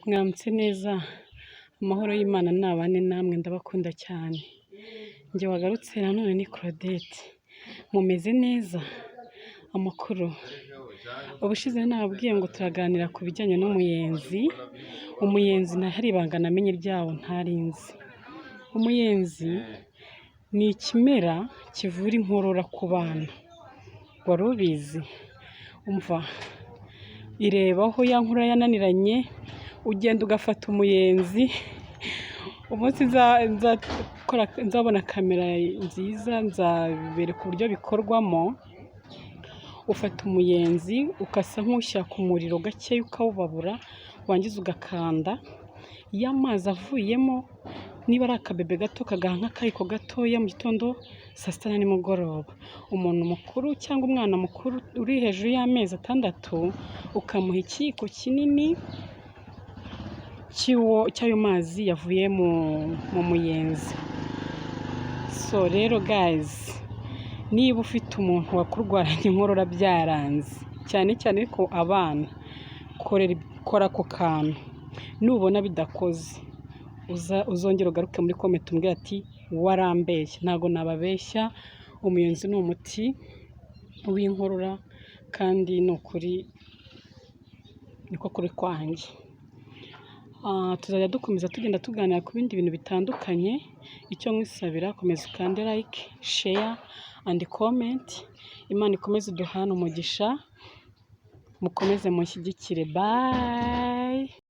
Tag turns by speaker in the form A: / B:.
A: Mwaramutse neza, amahoro y'Imana nabane namwe, ndabakunda cyane. Njye wagarutse nanone ni Claudette. Mumeze neza? Amakuru? Ubushize nababwiye ngo turaganira ku bijyanye n'umuyenzi. Umuyenzi hari ibanga namenye ryawo ntari nzi. Umuyenzi ni ikimera kivura inkorora ku bana. Wari ubizi? Umva, irebaho ya nkorora yananiranye, ugenda ugafata umuyenzi. Umunsi nzabona kamera nziza nzabereka uburyo bikorwamo. Ufata umuyenzi ugasa nk'ushyira ku muriro gakeya, ukawubabura, warangiza ugakanda ya mazi avuyemo, niba ari akabebe gato kagaha nk'akayiko gatoya mu gitondo, saa sita na nimugoroba. Umuntu mukuru cyangwa umwana mukuru uri hejuru y'amezi 6, ukamuha ikiyiko kinini cy'ayo mazi yavuye mu muyenzi. So rero guys, niba ufite umuntu wakurwaranye inkorora byaranze, cyane cyane ariko abana, kora ako kantu. Nubona bidakoze, uzongere ugaruke muri comment umbwire ati: "Warambeshye." Ntabwo nababeshya, umuyenzi ni umuti w'inkorora, kandi ni ukuri, niko kuri kwanjye. Tuzajya dukomeza tugenda tuganira ku bindi bintu bitandukanye. Icyo nkwisabira, komeza ukande like, share and comment. Imana ikomeze iduhane umugisha, mukomeze munshyigikire. Bye.